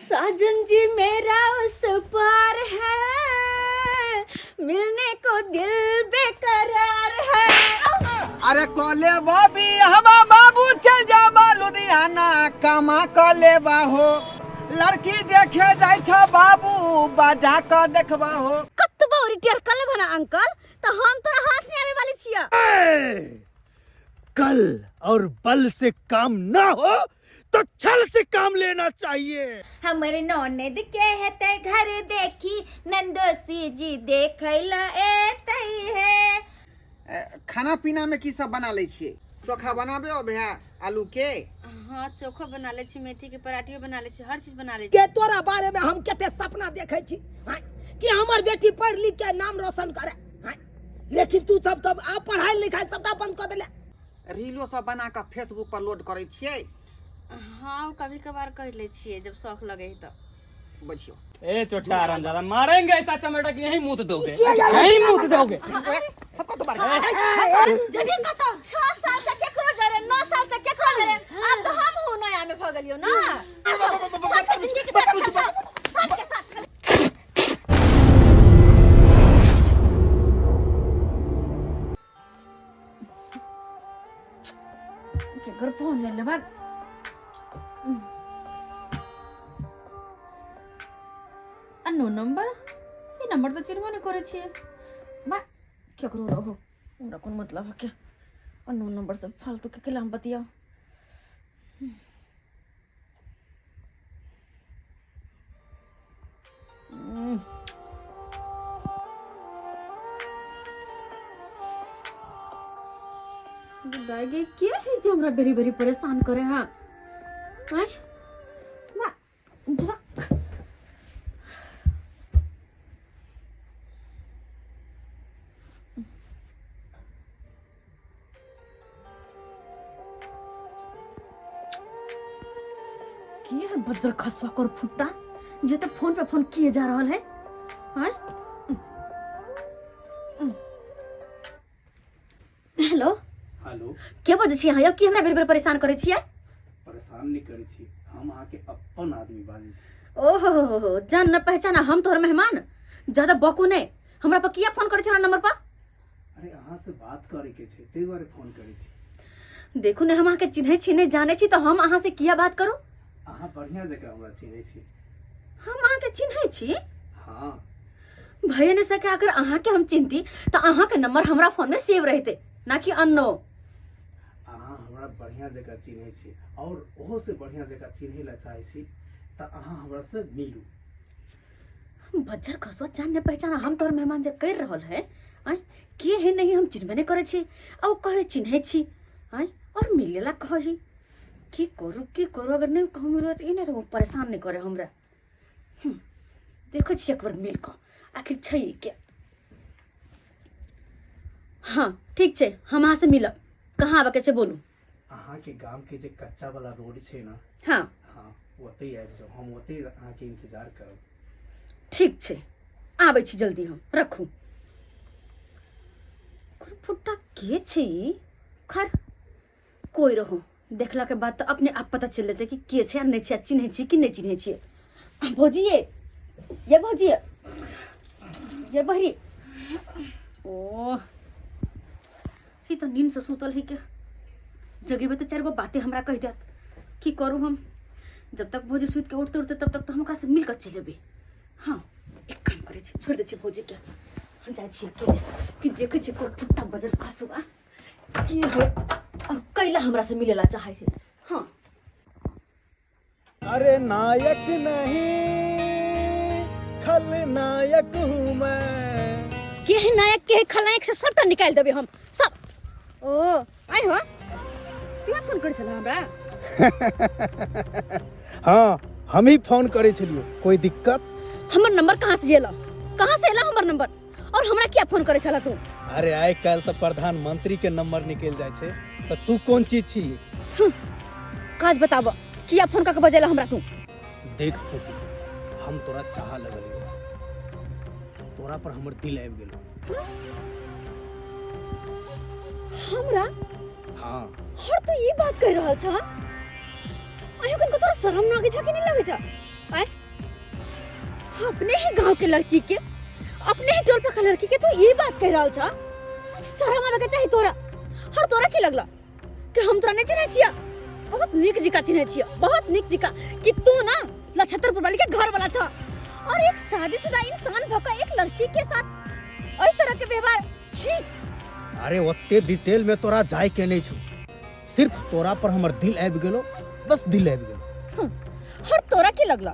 साजन जी मेरा उस पार है, मिलने को दिल बेकरार है। अरे कोले बॉबी हवा बाबू चल जाबा लुधियाना कमा क लेबा हो, लड़की देखे जाय छ बाबू बजा क देखबा हो। कतबो रिटायर कर लेबो ना अंकल, तो हम तोरा हाथ में आवे वाली छिया। कल और बल से काम ना हो तो छल से काम लेना चाहिए। हमर ननद के हेते घर देखी नंदोसी जी देखैला एतै है। खाना पीना में की सब बना लै छियै? चोखा बनाबे हो भैया आलू के? हाँ चोखो बना ले छी, मेथी के पराठियो बना ले छी, हर चीज बना ले छी। के तोरा बारे में हम कते सपना देखे छी, हाँ, कि हमर बेटी पढ़ लिख के नाम रोशन करे, हाँ, लेकिन तू सब तब आ पढ़ाई लिखाई सबटा बंद कर देले। रीलो सब बना के फेसबुक पर लोड करै छियै? हाँ कभी कभार कर ले छियै जब शौक लगे है तो। बुझियो। ए चोटा आरामजादा मारेंगे ऐसा चमेटा कि यही मुंह दोगे, यही मुंह दोगे। जमीन कतौ 6 साल से केकरो जरे, 9 साल से केकरो जरे, अब तो हम हूं नया में भ गेलियो ना। सबके जिंदगी के साथ खेलता, सबके साथ खेलता। केकर फोन एलै भाग। अननोन नंबर, ई नंबर तऽ चिन्हबो नहि करै छियै। बा केकरो रहो, हमरा कोन मतलब है के अननोन नंबर से फालतू के केला हम बतियाउ। दाई गे के है जे हमरा बेरी बेरी परेशान करे हाँ? आय मा जक की है बज्जर खसुआ कर फुट्टा जे तो फोन पे फोन किए जा रहल है। हाँ हेलो। हेलो। के बजै छी अहाँ यौ? की हमरा बेर बेर परेशान करै छियै? परेशान नहीं करै छी, हम अहाँके अपन आदमी बाजै छी। ओहो हो हो, जान न पहचाना, हम तोहर मेहमान। ज्यादा बकू नहीं, हमरा पर किया फोन करै छी हमरा नंबर पर? अरे अहाँ से बात करे के छै ताहि दुआरे फोन करै छी। देखू ने हम अहाँके चिन्है छी नहीं जानै छी तो हम अहाँ से किया बात करू? अहाँ बढ़िया जकाँ हमरा चिन्है छी। हम अहाँके चिन्है छी? हाँ। भैया ने सके अगर अहाँके हम चिन्हती तो अहाँके नंबर हमरा फोन में सेव रहते ना कि अननो। अहाँ हमरा बढ़िया जकाँ चिन्है छी और ओहो से बढ़िया जकाँ चिन्है ला चाहै छी तऽ अहाँ हमरा से मिलू। बज्जर खसुआ जान ने पहचाना, हम तोहर मेहमान जे कर रहल है आय के है नहीं हम चिन्हबे नहीं करे छी आ ओ कहे चिन्है छी आय और मिलेला कही। की करू की करू, अगर नहीं कहूँ मिलो तो ई नहीं रहो परेशान नहीं करे हमरा। देखो छी एक बार मिल कऽ आखिर छै ई के। हाँ ठीक छै, हम अहाँ से मिलब। कहाँ आबऽ के छै बोलू? अहाँ के गाम के जे कच्चा वाला रोड छै ना, हाँ हाँ ओतै आबि जाउ, हम ओतै अहाँ के इंतजार करब। ठीक छै, आबै छी जल्दी हम, रखू। फुट्टा के छै ई? खैर कोई रहो, देखला के बाद तो अपने आप पता चल जेतै कि के छै आ नहि छै, आ चिन्है छी कि नहि चिन्है छियै। भौजी ये, ये भौजी ये, ये बहरी। ओ ई तो नींद से सुतल है के जगेबे तो चार गो बातें हमरा कह देत। की करू हम, जब तक भौजी सुति के उठते उठते तब तक तो हम ओकरा से मिल कर चलि एबै। हाँ एक काम करै छी, छोड़ि दै छी भौजी के, हम जाइ छी अकेले कि देखै छी कोन फुट्टा बजर खसुआ की है और कैला हमरा से मिलेला चाहे है। हाँ अरे नायक नहीं खलनायक हूँ मैं। के है नायक के है खलनायक से सबटा निकाल देबे हम सब। ओ आइ हो किया फोन करै छल हमरा? हाँ हम ही फोन करे छलियो, कोई दिक्कत? हमर नंबर कहाँ से एला, कहाँ से एला हमर नंबर और हमरा किया फोन करे छला तू? अरे आइ काल्हि तऽ प्रधानमंत्री के नंबर निकलि जाइ छै, तऽ तू कोन चीज छी? काज बताब किया फोन कऽ के बजेला हमरा तू? देख पोपी, हम तोरा चाह लगलियो, तोरा पर हमर दिल आबि गेलो। हमरा? हाँ। हर तू ई बात कह रहल छह? आयो कनको तोरा शरम लागे छह कि नहीं लागे छह? आय अपने ही गांव के लड़की के, अपने ही टोल पर के लड़की के तू ये बात कह रहल छा? शरम आवे के चाही तोरा। और तोरा की लगला कि हम तोरा नहीं चिन्है छिया? बहुत नीक जिका चिन्है छिया, बहुत नीक जिका कि तू ना लछतरपुर वाली के घर वाला छा और एक शादीशुदा इंसान भऽ कऽ एक लड़की के साथ एहि तरह के व्यवहार, छी। अरे ओते डिटेल में तोरा जाय के नहीं छौ, सिर्फ तोरा पर हमर दिल आबि गेलो, बस दिल आबि गेलो। और तोरा की लगला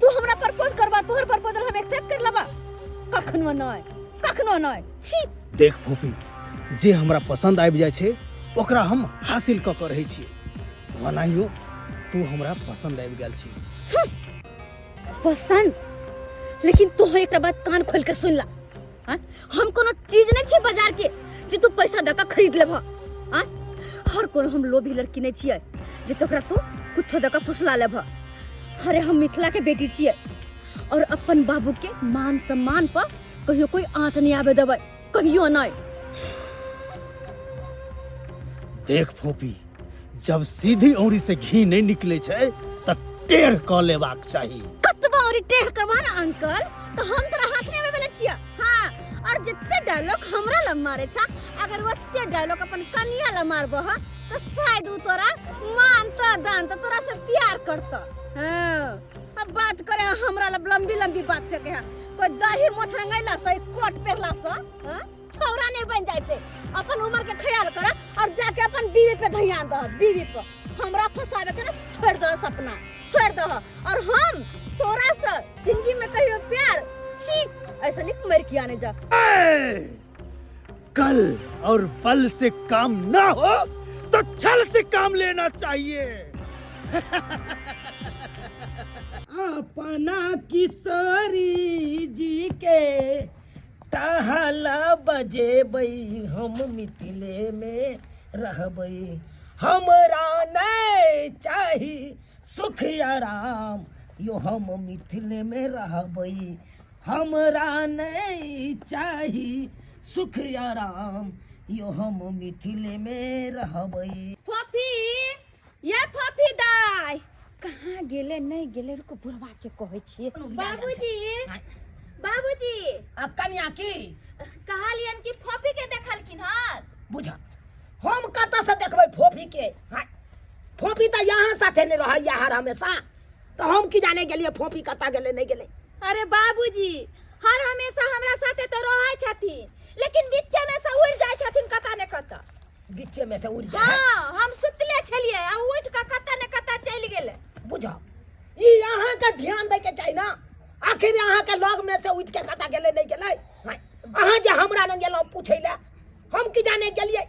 तू हमरा प्रपोज करबा, तोहर प्रपोजल हम एक्सेप्ट कर लेबा? कखनो नहीं, कखनो नहीं, छी। देख फूफी, जे हमरा पसंद आबि जाइ छै ओकरा हम हासिल कऽ कऽ रहै छियै, ओनाहियो तू हमरा पसंद आबि गेल छी। पसंद? लेकिन तू एकटा बात कान खोल के सुन ला, हाँ? हम कोनो चीज नहीं छियै बाजार के जे तू पैसा दऽ कऽ खरीद लेबह, हाँ? हर कोनो हम लोभी लड़की नहीं छियै जे तोकरा तू कुछो दऽ कऽ फुसला लेबह। अरे हम मिथिला के बेटी छियै और अपन बाबू के मान सम्मान पर कहियो कोई आँच नहीं आबे देबै, कहियो नहीं। देख फोपी, जब सीधी औरी से घी नहीं निकले छै त टेढ़ क लेबाक चाही। कतबा औरी टेढ़ करबा ना अंकल, तो हम तोरा हाथ नहीं आवे वाला छिया। हाँ, और जितने डायलॉग हमरा ल मारे छा, अगर ओते डायलॉग अपन कनिया ल मारबह तो शायद उ तोरा मानता दान तो तोरा से प्यार करता। हाँ, अब बात करे हमरा ल लंबी लंबी बात फेंके है, कोई दाढ़ी मोछ रंगैला से कोट पहनला से, हाँ, छौरा नहीं बन जाए छे। अपन उम्र के ख्याल कर और जाके अपन बीवी पे ध्यान दह, बीवी पर हमरा फंसावे के ना छोड़ दह, सपना छोड़ दह। और हम तोरा से जिंदगी में कहियो प्यार छी ऐसा नहीं मर किया नहीं जा। ए! कल और बल से काम ना हो तो छल से काम लेना चाहिए। अपना किशोरी जी के टहला बजेबै, हम मिथिले में रहबै, हमरा नहीं चाही सुख आराम, यो हम मिथिले में रहबै, हमरा नहीं चाही सुख आराम, यो हम मिथिले में रहबै। फफी, ये फफी दाई कहाँ गेले? नहीं गेले, रुको बुढ़वा के कहै छियै। बाबूजी, बाबूजी। आ कन्या की कहलियन कि फफी के देखलखिन हन? बुझ, हम कतऽ से देखबै फोफी के? हाँ, फोफी तऽ यहाँ साथे नहीं रहै हर हमेशा, तो हम की जाने गेलिए फोफी कतऽ गेलै नहीं गेलै। अरे बाबूजी, हर हमेशा हमरा साथे तो रहै छथिन, लेकिन बीचे में से उड़ जाइ छथिन कतऽ ने कतऽ। बीचे में से उड़ जाए? हाँ, हम सुतले छलिए आ उठ के कतऽ ने कतऽ चलि गेलै। बुझ, ई अहाँ के ध्यान दै के चाही ना, आखिर अहाँ के लग में से उठ के कतऽ गेलै नहीं गेलै। हाँ, अहाँ जे हमरा लग गेलहुँ पूछै लए, हम की जाने गेलिए।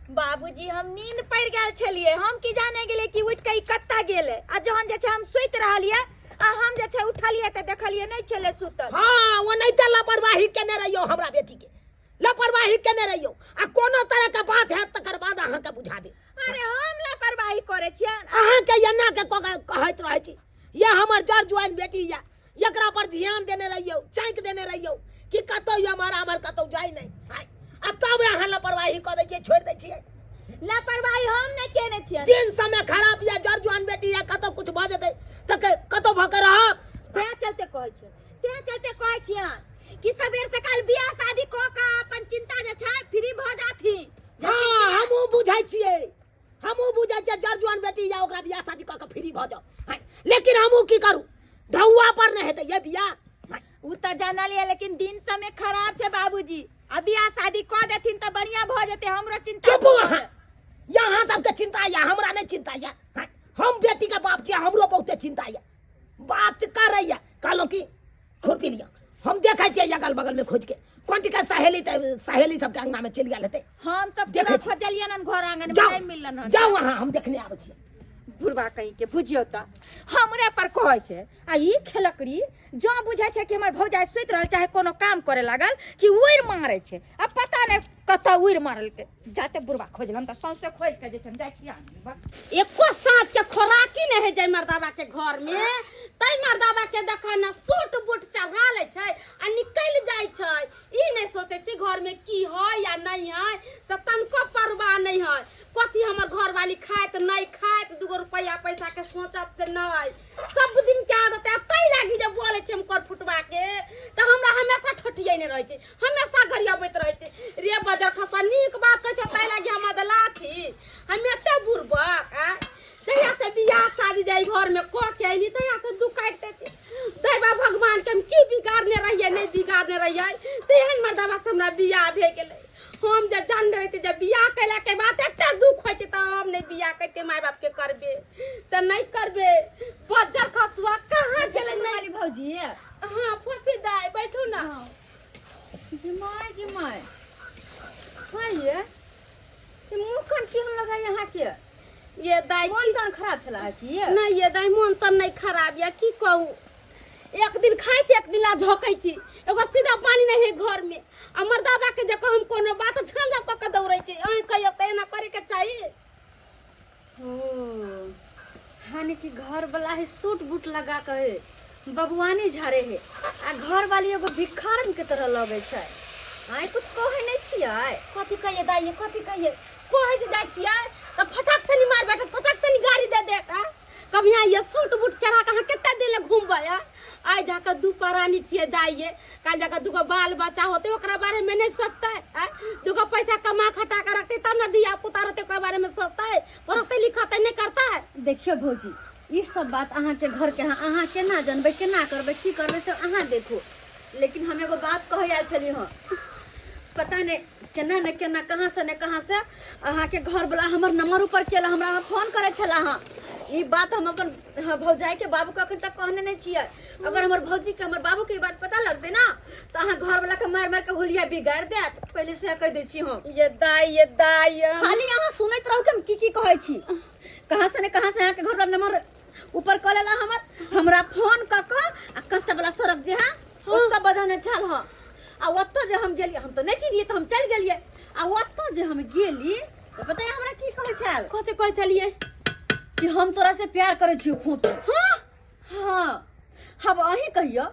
बाबूजी, हम नींद पड़ गेल छलिए, हम की जाने गेलिए कि उठ के ई कतऽ गेलै, आ जहन जे छै हम सुति रहलिए आ हम जे छै उठलिए तऽ देखलिए नहि छलै सुतल। हाँ, ओ नहीं तऽ लापरवाही केने रहियो, हमरा बेटी के लापरवाही केने रहियो, आ कोनो तरह के बात हैत तकर बाद अहाँ के बुझा दे। अरे हम लापरवाही करे छियन? अहाँ के एना के कहैत रहै छी, ये हमर जर जुआन बेटी या, एकरा पर ध्यान देने रहियो, चाँकि देने रहियो कि कतौ हमर हमर कतौ जाय नहीं, हाय, आ तब अहाँ लापरवाही कऽ दै छियै, छोड़ि दै छियै। लापरवाही हम नहि केने छियन। दिन समय खराब या, जर जुआन बेटी या, कतौ कुछ भऽ जेतै तऽ कतौ भऽ के रहब। तें चलते कहै छियन, तें चलते कहै छियन कि सबेर सकाल बियाह शादी कऽ कऽ अपन चिंता जे छै फ्री भऽ जाथिन। हाँ, हमहूँ बुझै छियै, हमहूँ बुझै छियै जर जुआन बेटी या ओकरा बियाह शादी कऽ के फ्री भऽ जाओ, हाँ, लेकिन हमहूँ की करू, ढौआ पर नहि हेतै ये बियाह। हाँ। उ तऽ जानलियै, लेकिन दिन समय खराब छै बाबूजी, आ बियाह शादी कऽ देथिन तऽ बढ़िया भऽ जेतै, हमरो चिंता चुप दूर भऽ अहाँ, यहाँ सबके चिंता या, हमरा नहि चिंता या। हाँ, हम बेटी के बाप छियै, हमरो बहुते चिंता या। बात करैया कहलहुँ कि खुरपी लिअ, हम देखै छियै अगल बगल में खोज के, कोन के सहेली तऽ सहेली सबके अंगना में चलि गेल हेतै। हम तऽ देखै पूरा छी। खोजलियन हन घर आंगन में, जाउ नहि मिललन हन। जाउ अहाँ, हम देखने आबै छियै। बुढ़बा कहीं के बुझियौ तऽ हमरे पर कहै छै, आ ई खेलकड़ी जँ बुझै छै कि हमर भौजाइ सुति रहल चाहे कोनो काम करे लागल कि उड़ि मारै छै, आ पता नहि कतऽ उड़ि मारलकै। जाते बुढ़बा खोजल, हम तऽ सौंसे खोजि के जे छै हम जाइ छियै। एको साँझ के खोराकी नहीं है जाय मर्दाबा के घर में, तै मर्दाबा के देखा ना सूट बूट चढ़ा लै छै आ निकलि जाइ छै। ई नहि सोचै छै घर में की है या नहीं है, से तनको परवाह नहीं है। कथी हमर घरवाली खाइत नहीं खाइत, दूगो रुपया पैसा के सोचत से नहीं। सब दिन के आदत है, तै लागी जे बोलै छै हम कर फुटवा के तऽ हमरा हमेशा ठोटियने रहै छै, हमेशा गरियबैत रहै छै। रे बजर खसा, नीक बात कहै छै तै लागी हम अदला छी, हम एते बुड़बक आ। जहिया से बियाह शादी जाई घर में कऽ के अयली तहिया से दुख काटि दै छै। दैवा भगवान के हम की बिगाड़ने रहियै नहीं बिगाड़ने रहियै से एहन मर्दबा से हमरा बियाह भए गेलै। हम जे जान रहितै जे बियाह कयला के बाद एते दुख होइ छै तऽ हम नहि बियाह करितै, माय बाप के करबे से नहि करबे। बज्जर खसुआ कहाँ गेलै नहीं। भौजी। हाँ फूफी दाई बैठू ना। गे my, गे my, हाँ ये ये मुँह कान केहन लगा यहाँ के? ये दाई मन तन खराब छला है की? नहीं ये दाई मन तन नहीं खराब या की कहूँ, एक दिन खाइ छी एक दिन ला झोकै छी, एगो सीधा पानी नहीं है घर में। आ मर्दाबा के जे हम कोनो बात झाँझा कऽ के दौड़ै छै, अहीं कहियौ तऽ एना करे के चाही? ओ हानि कि घर वाला है सूट बूट लगा के है बबुआनी झाड़े है आ घर वाली एगो भिखारन के तरह लगै छै। आइ कुछ कहै नहीं छियै? कथी कहियै दाई, कथी कहियै? कहै जे जाइ छियै तऽ फटाक से नी मार बैठत, फटाक से नी गाड़ी दे देत। आ कभी यहाँ ये सूट बूट चढ़ा के अहाँ कते दिन ले घूमबै? आ आइ जाके दू प्राणी छियै दाइये, काल्हि जाके दूगो बाल बच्चा होतै ओकरा बारे में नहीं सोचतै? आ दूगो पैसा कमा खटा के रखतै तब ना धिया पुता रहतै ओकरा बारे में सोचतै, पढ़तै लिखतै नहीं करतै? देखियौ भौजी, ई सब बात अहाँके घर के अहाँ केना जानबै, केना करबै, की करबै से अहाँ देखू। लेकिन हम एगो बात कहै आयल छली हँ, पता नहीं केना ने केना कहाँ से ने कहाँ से अहाँके घर वाला हमर नंबर ऊपर केला, हमरा फोन करै छला हँ। ई बात हम अपन हाँ, भौजाई के बाबू के अखन तक कहने नहीं छियै। अगर हमर भौजी के हमर बाबू के ई बात पता लगतै ना तऽ अहाँ घर वाला के मारि मारि के हुलिया बिगाड़ि देत, पहिले से कहि दै छी हम। ये दाई, ये दाई, खाली अहाँ सुनैत रहू कि हम की की कहै छी। कहाँ से ने कहाँ से अहाँके घर वाला नंबर ऊपर कऽ लेला हमर, हमरा फोन कऽ कऽ आ कच्चा वाला सड़क जे है ओतऽ बजौने छल हँ। आ ओतऽ जे हम गेलियै, हम तऽ नहि चिन्हियै तऽ हम चलि गेलियै। आ ओतऽ जे हम गेली तऽ पता है हमरा की कहै छल? कथी कहै छलियै? कि हम तोरा से प्यार करै छियौ फूफू। हाँ? हाँ। अब अहीं कहियौ,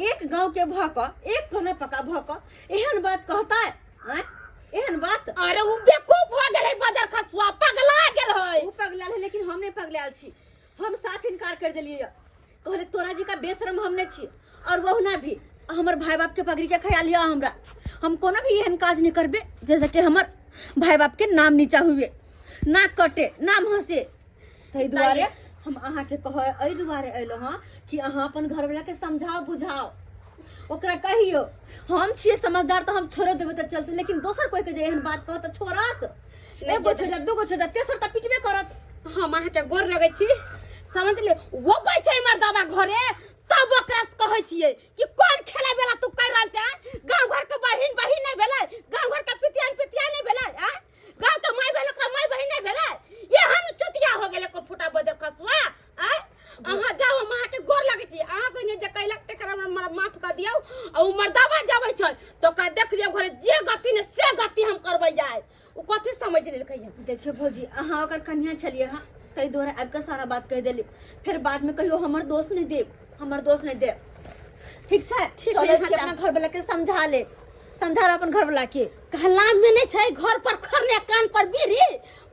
एक गांव के भऽ कऽ एक टोना पका भऽ कऽ एहन बात कहता है? आँय? एहन बात? अरे उ बेवकूफ हो गेलै बजर खसुआ, पगला गेल है। उ पगलायल है लेकिन हम नहीं पगलायल छी, हम साफ इनकार कर देलियै। कहले तोरा जी का बेशरम हम नहीं छी और वहुना भी हमर भाई बाप के पगड़ी के ख्याल लिया हमरा, हम कोनो भी एहन काज नहीं करबे जैसे कि हमर भाई बाप के नाम नीचा हुए, ना कटे नाम हंसे। ताहि दुआरे हम अहाँके कह एहि दुआरे अयलहुँ हँ कि अहाँ अपन घरवला के समझाओ बुझाओ, ओकरा कहियो हम छियै समझदार तऽ हम छोड़ो देबै तऽ चलतै, लेकिन दोसर कोई के जे एहन बात कहत तऽ छोड़त? एगो छोड़त, दूगो छोड़त, तेसर तऽ पिटबे करत। हम अहाँके गोर लगै छी, समझ ले वो बैठे मर्दाबा घरे तब ओकरा से कहै छियै कि कोन खेला बेला तू कर रहल छै? गाँव घर के बहिन बहिन नहीं भेलै, गाँव घर के पितियान पितियान नहीं भेलै, आँय? गाँव के माय भेलै ओकरा माय बहिन नहीं भेलै? एहन चुतिया हो गेलै ओकर फुटा बजर खसुआ। आँय अहाँ जाउ, हम अहाँके गोर लगै छी, अहाँ संगे जे कैलक तेकर हमरा माफ कऽ दियौ। आ ओ मर्दाबा जाबै छै तऽ ओकरा देख लियौ घरे जे गति ने से गति हम करबै जाय। ओ कथी समझ लेलकै हन? देखियौ भौजी, अहाँ ओकर कन्या छलियै हँ ताहि दुआरे आबि कऽ सारा बात कहि देली, फेर बादमे कहियो हमर दोष नहि देब, हमर दोष नहि देब, ठीक छै? ठीक चलै है, छी अपना घरवला के समझा ले, समझा ले अपन घरवला के। कहला में नहीं छै घर पर खरने कान पर बीड़ी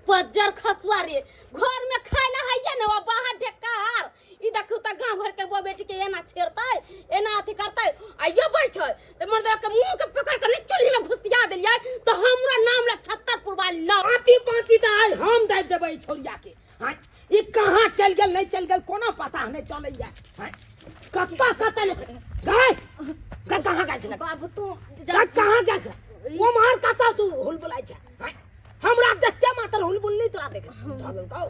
बज्जर खसुआ रे, घर में खाय ला है ना वो बाहर ढेकार। ई देखू त गांव घर के बो बेटी के एना छेड़तै एना अथी करतै आ यो बैठै त मर्दा के मुंह के पकड़ के चुल्ही में घुसिया देलियै त हमरा नाम ला छत्तरपुर वाली ना। पाती पाती त आइ हम दे देबै छौरिया के। आँय, ई कहाँ चल गेल नहीं चल गेल कोनो पता नहीं चलैया। आँय, कत्ता कत्ता ले गाय गाय कहाँ गेल छलै? बाबू तू गाय कहाँ गेल छलै? ओ मार कत्ता तू हुल बुलाइ छै? आँय, हमरा देखते मात्र हुल बुलली तोरा देख धऽ गाओ।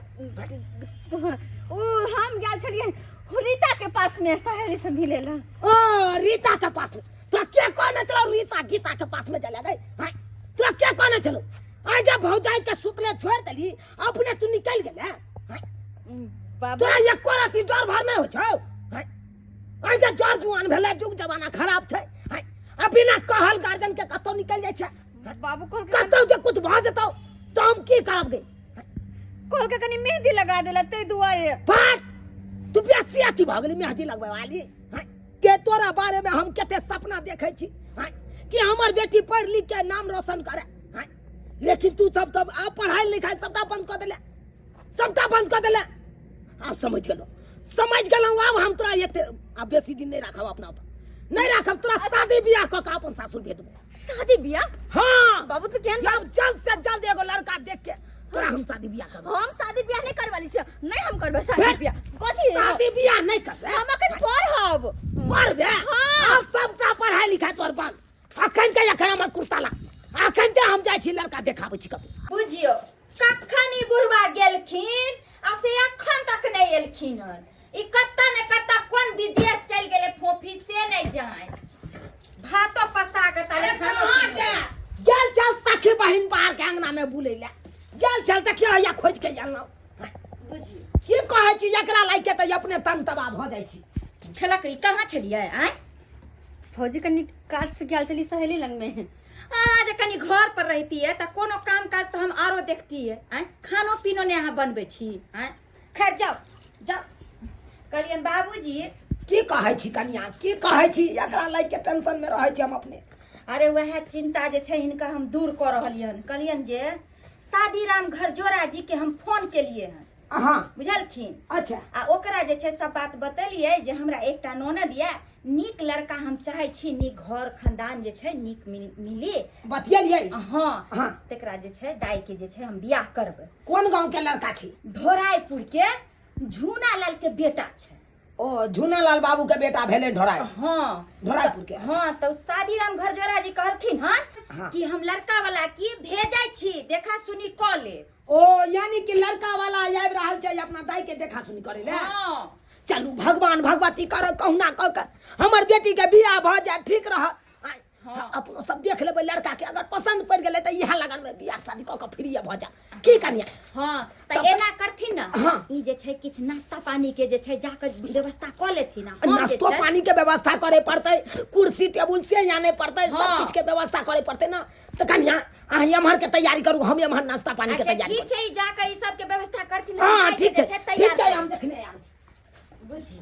ओ हम गेल छलियै रीता के पास में सहेली से मिले ला। ओ रीता के पास में तोरा के कहने छलौ? रीता गीता के पास में चला गई? आँय, तोरा के कहने छलौ? आइ जब भौजाई के सुतले छोड़ देली अपने तू निकल गेले। आँय, बाबू तोरा एको रति डर भर नहीं होइ छौ? आँय, आइ जे जर जुआन भेलै जुग जमाना खराब छै। आँय, आ बिना कहल गार्जियन के कतौ निकल जाइ छै। बाबू कहलकै कतौ जे कुछ भऽ जेतौ तऽ हम की करब गे? कहलकै कनी मेहंदी लगा देला ताहि दुआरे। भाग तू बेसी अथी भऽ गेली मेहदी लगबै वाली हाँ? के तोरा बारे में हम कते सपना देखै छी हाँ? कि हमर बेटी पढ़ि लिख के नाम रोशन करे हाँ? लेकिन तू सब तब आब पढ़ाई लिखाई सबटा बंद कऽ देले, सबटा बंद कऽ देले। आब समझ गेलहुँ, समझ गेलहुँ। आब हम तोरा एते आब बेसी दिन नहि राखब अपना ओतऽ, नहि राखब तोरा। शादी बियाह कऽ के अपन सासुर भेजबो। शादी बियाह? हाँ बाबू, तू केहन आब जल्द से जल्द एगो लड़का देख के तोरा हम शादी बियाह करब। हम शादी बियाह नहीं करवाली छियै, नहीं हम करबै शादी फिर? बियाह। कथी? शादी बियाह नहीं करबै? हम अखन पढ़ब। पढ़बे? हाँ। आब सबटा पढ़ाई लिखाई तोर बंद। अखन के अखन हमर कुर्ता ला, अखन के हम जाइ छी लड़का देखाबै छी कतौ। बुझियो कखन ई बुढ़वा गेलखिन आ से अखन तक नहि एलखिन हन। ई कत्ता ने कत्ता कोन विदेश चलि गेलै फोफी से नहि जाय। भातो पसा के ताले खानो कहाँ पीनो। छै? गेल छल सखी बहिन बाहर के अंगना में बुलै ले गेल छल, देखियो हैया खोज के आनलहुँ। बुझियो की कहै छी, एकरा लागि के तऽ अपने तंग तबाह भऽ जाइ छी। छलकरी कहाँ छलियै आँय? फौजी कनी काज से गेल छली सहेली लग में। अहाँ जे कनी घर पर रहती है तऽ कोनो काम काज तऽ हम आरो देखती है। आँय, खानो पीनो नहि अहाँ बनबै छी? आँय, खैर जाउ जाउ। कहलियनि बाबूजी। की कहै छी कनिया, की कहै छी? एकरा लागि के टेंशन में रहै छी हम अपने। अरे वएह चिंता जे छै हिनका हम दूर कऽ रहलियनि। कहलियनि जे शादी राम घरजोड़ा जी के हम फोन केलिए हन। अहाँ बुझलखिन? अच्छा। आ ओकरा जे छै सब बात बतेलियै जे हमरा एकटा ननद यऽ, नीक लड़का हम चाहै छी, नीक घर खानदान जे छै नीक मिली। बतियलियै? हाँ। हाँ। तकरा जे छै दाई के जे छै हम बियाह करबै। कोन गांव के लड़का छी? ढोराईपुर के झूना लाल के बेटा छै। ओ झूना लाल बाबू के बेटा भेलै ढोराई? हाँ। ढोराईपुर के। हाँ, तो शादी राम घरजोड़ा जी कहलखिन हन हाँ। कि हम लड़का वाला की भेजै छी, देखा सुनी कऽ ले। ओ यानी कि लड़का वाला आबि रहल छै अपना दाई के देखा सुनी करे ले? हाँ। चलू भगवान भगवती करो कहुना कह के हमर बेटी के बियाह भऽ जाए, ठीक रह। हाँ। अपनो सब देख लेबै लड़का के, अगर पसंद पड़ि गेलै तऽ इएह लगन में बियाह शादी कऽ के फ्री भऽ जाए। की कनिया? हाँ, तऽ तब- एना करथिन ना। हाँ। ई जे छै किछु नाश्ता पानी के जे छै जाके व्यवस्था कऽ लेथिन आ हम जे नाश्तो छै- पानी के व्यवस्था करे पड़तै, कुर्सी टेबुल से आने पड़तै, सब हाँ। किछ के व्यवस्था करे पड़तै ना। तऽ कनिया अहाँ एम्हर के तैयारी करू, हम एम्हर नाश्ता पानी के अच्छा तैयारी ठीक छै, ई जाके ई सब के व्यवस्था करथिन। करू। हाँ हम ठीक जाके छै, जे ठीक तैयार छै, करब। हम देखने आबै छी। बुझी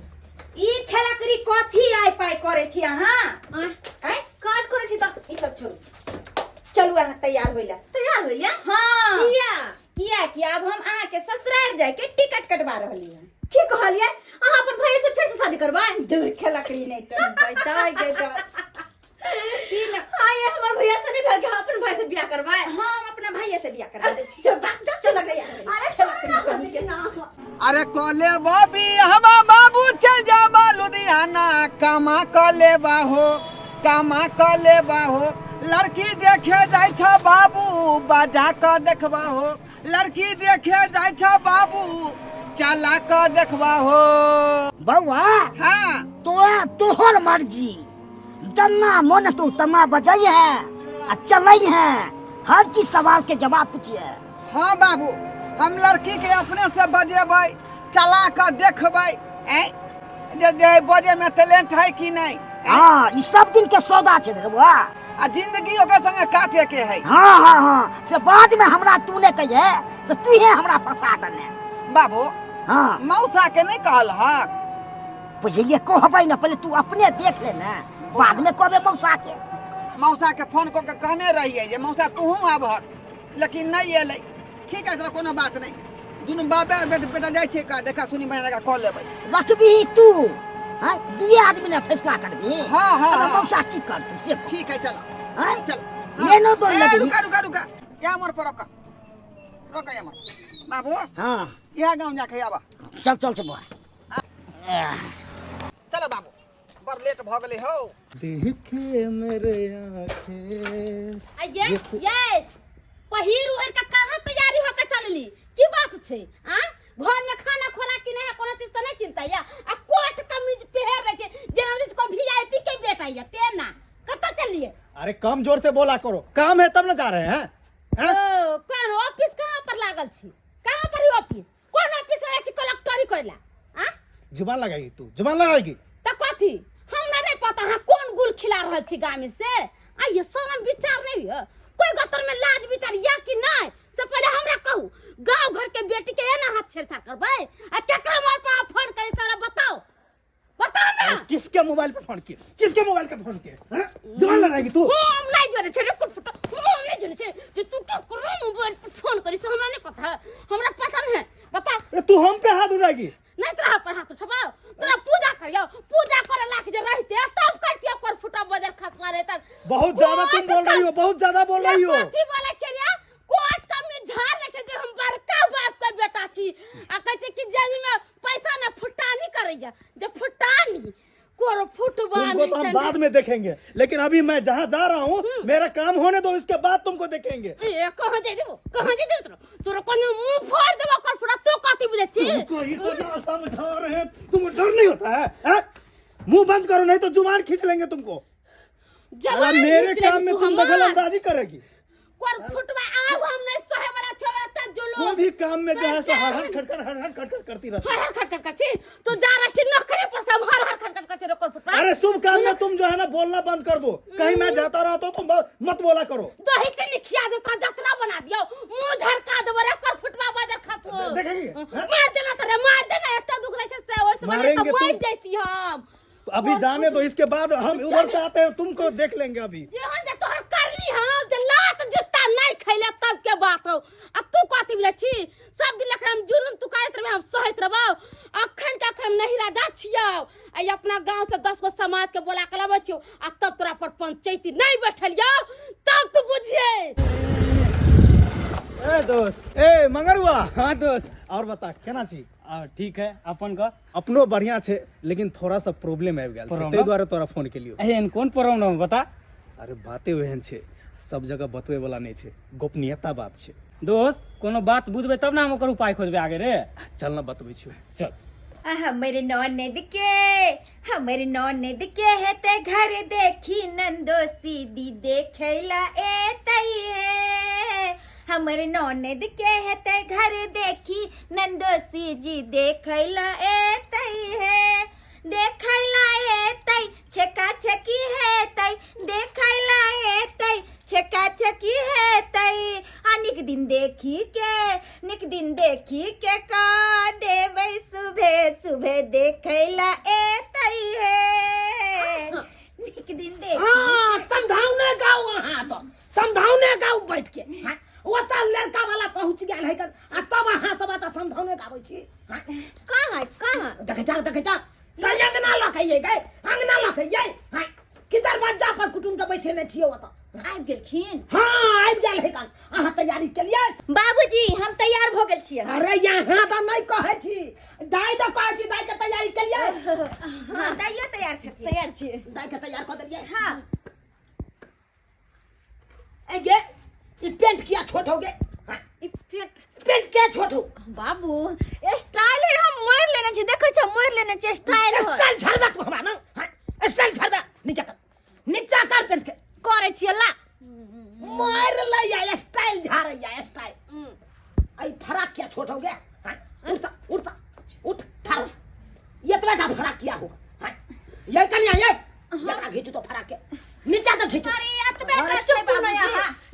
ई खेलकरी कथी आइ पाइ करै छी अहाँ? आँय? आँय? काज करै छी तऽ ई सब छोड़ू, चलू अहाँ तैयार होइला। तैयार होइला? हाँ। किया? किया कि आब हम अहाँ के ससुराल जाय के टिकट कटवा रहली हन। की कहलियै? अहाँ अपन भैया से फिर से शादी करबै? दूर खेलकरी नहीं तो दाइ गे दाइ। तीन हाँ, ये हमर भैया से नहीं भेल कि हम अपन भाई से बियाह करबै। हाँ, हम अपना भैया से बियाह करबै। चल चल तैयार होइला। अरे खेलकरी छोड़ ना, कहीं के। ना। अरे कले बबी हमा बाबू चल जाबा लुधियाना, कमा क लेबा हो, कमा क लेबा हो। लड़की देखे जाइ छ बाबू, बजा क देखबा हो। लड़की देखे जाइ छ बाबू, चला क देखबा हो। बौआ। हाँ। तोरा तोहर मर्जी, जन्ना मन तो तना बजई है आ चलई है, हर चीज सवाल के जवाब पूछिए। हाँ बाबू, हम लड़की के अपने से बजेबै, चला क देखबै ऐ जे जे बजे में टैलेंट है कि नहीं। हाँ, ई सब दिन के सौदा छै रे बौआ। आ जिंदगी ओकर संगे काटे के है। हाँ हाँ हाँ, से बाद में हमरा तू ने कहिए से तू ही हमरा फंसा देने। बाबू। हाँ। मौसा के नहीं कहल हक? पहिले कहबै ना, पहिले तू अपने देख ले ना, बाद में कहबे मौसा के। मौसा के फोन कऽ के कहने रहिए जे मौसा तूहू आबहक, लेकिन नहीं एलै। ठीक है, कोनो बात नहीं, दुनू बाबे बेटा बेटा जाइ छियै का देखा सुनी बना कऽ लेबै। रखबी तू? हाँ, दुए आदमी ने फैसला करबी? हाँ, हाँ, तब हाँ। मौसा की कर तू से कह। ठीक है, चलो। हाँ? चलो। लेनो तो ए, लगबी। रुका रुका रुका, यहाँ मोड़ पर रोका रोका, यहाँ मोड़ बाबू। हाँ। यहाँ गाँव जाके आबा। चल चल चल बौआ। चलो बाबू, बड़ लेट भऽ गेलै हौ। देखे मेरे आंखें। आ ये पहिर उहिर के कहाँ तैयारी होके चलली? की बात छै? आ घर में खाना खोरा की नहीं है, कोनो चीज तऽ नहीं चिंता या आ कोट कमीज पहिर रहे छै जेना लगै छै कोई वीआईपी के बेटा या तेना। कतऽ चलिए? अरे कम जोर से बोला करो, काम है तब ना जा रहे हैं, हैं? ओ कोन ऑफिस कहाँ पर लागल छी? कहाँ पर ही ऑफिस? कोन ऑफिस में छी कलेक्टरी करेला? आ जुबान लगाएगी तू, जुबान लगाएगी तऽ कथी हमरा नहीं पता अहाँ कोन गुल खिला रहल छी गामी से। आ ये शरम विचार नहीं है कोई गतर में, लाज विचार या कि नहीं से पहिले हमरा कहू गांव घर के बेटी के एना हाथ छेड़छाड़ करबै आ केकरा मोबाइल पर अहाँ फोन करी से हमरा बताओ बताओ ना किसके मोबाइल पे फोन किए किसके मोबाइल पे फोन किए हैं? जवान लड़ाएगी तू हम नहीं जाने छे रे कुटफुटा हम नहीं जाने छे जे तू केकरा मोबाइल पर फोन करी से हमरा नहीं पता है हमरा पता नहीं है बता अरे तू हम पे हाथ उठाएगी नहीं तोरा पर हाथ उठबाओ तोरा पूजा करियो पूजा करे लाख जे रहते तब करतियो कर फुटा बजर खसवा रहता बहुत ज्यादा तुम बोल रही हो बहुत ज्यादा बोल रही हो कथी बोले छे रे कोट का में झाड़ ले छे जे हम बड़का बाप के बेटा छी आ कहै छै कि जेबी में पैसा ना फुटानी करैया जे फुटानी कोरो फुटबा तुमको तो हम नहीं बाद में देखेंगे लेकिन अभी मैं जहाँ जा रहा हूँ मेरा काम होने दो इसके बाद तुमको देखेंगे ए कहाँ जाय देबो कहाँ जाय देबो तोरा तोरा कोनो मुंह फोड़ देबो कर फुटा तू कथी बुझै छी तुमको इतना समझा रहे हैं तुमको डर नहीं होता है, हैं? मुंह बंद करो नहीं तो जुबान खींच लेंगे तुमको जवान अरे मेरे खींच लेबी काम में तू तुम हमार। दखल अंदाजी करेगी कोर फुटवा आब हम नहीं सहे वाला छो एते जुलूम कोई भी काम में जो है सो हर हर खटखट हर हर खटखट करती रहती हर हर खटखट कर छी तू जा रहा छी नौकरी पर सब हर हर खटखट कर छी रे कोर फुटवा अरे शुभ काम में तुम जो है ना बोलना बंद कर दो कहीं मैं जाता रहता हूँ तुम मत बोला करो दही चीनी खिया देता जतना बना दियो मुंह झरका देबो रे कोर फुटवा बजर खसो देखेगी, हैं? मार देना त रे मार देना एते दुख दै छै से ओइ से पहिले मारेंगे तऽ मर तुम। जैती हम अभी जाने दो इसके बाद हम उधर से आते हैं तुमको देख लेंगे अभी जे हम जे तोहर करली हम जे लात जूता नहीं खैले तब के बात हो आ तू कथी बुझै छी सब दिन लखन हम जुलुम तू करैत रहबे हम सहैत रहबौ अखन के अखन नहिरा जा छियौ आ ई अपना गांव से 10 गो समाज के बोला के लाबै छियौ आ तब तोरा पर पंचायती नहीं बैठलियौ तब तू बुझिए ए दोस्त ए मंगरुआ हाँ दोस्त और बता केना छी आ, ठीक है अपन का अपनो बढ़िया छै लेकिन थोड़ा सा प्रॉब्लम आबि गेल छै Problem? ताहि दुआरे तोरा फोन केलियो एहन कोन प्रॉब्लम बता अरे बाते ओहन छै सब जगह बतबै वाला नहि छै गोपनीयता बात छै दोस्त कोनो बात बुझबै तब ने हम ओकर उपाय खोजबै आगे रे चल ना बतबै छियो चल हमर ननद के हमर ननद के हेतै घर देखी नंदो सीधी देखैला एतै हे हमर ननद के हेतै घर देखी नंदोसी जी देखैला एतै हे देखैला एतै छेका छेकी हेतै देखैला एतै छेका छेकी हेतै आ निक दिन देखी के निक दिन देखी के का देबै सुबह सुबह देखैला एतै हे निक दिन देखी हाँ समझाउने गाओ अहाँ तो समझाउने गाओ बैठ के हाँ, ओतऽ लड़का वाला पहुँच गेल है आ तब अहाँ सब एतऽ समझाउने गाबै छी हाँ, कहाँ है कहाँ देखै जा देखै जा तऽ अंगना लऽ के अइयै गै अंगना लऽ के अइयै हाँ कि दरवाजा पर कुटुम के बैसेने छियै ओतऽ आबि गेलखिन हाँ आबि गेल है कन अहाँ तैयारी केलियै बाबूजी हम तैयार भऽ गेल छियै अरे यहाँ तऽ नहि कहै छी दाइ तऽ कहै छी दाइ के तैयारी केलियै हाँ दाइयो तैयार छथिन तैयार छियै दाइ के तैयार कऽ देलियै हाँ ए गे ई पेंट किया छोट हो गे हाँ, ई पेंट पेंट किया छोट हो बाबू स्टाइल है हम मोड़ लेने छी देखै छौ मोड़ लेने छी स्टाइल है स्टाइल झड़बा तू हमरा ना हाँ, स्टाइल झड़बा नीचा कर नीचा कर पेंट के करै छियै ला मार लैया स्टाइल झाड़ैया स्टाइल आई फराक क्या छोट हो गया हाँ, उठ सा उठ सा उठ ठाड़ एतबा टा फराक किया होगा हाँ, ये कनिया ये एकरा घीचू तो फराक के नीचा तक घीचू अरे एतबे टा छै बाबू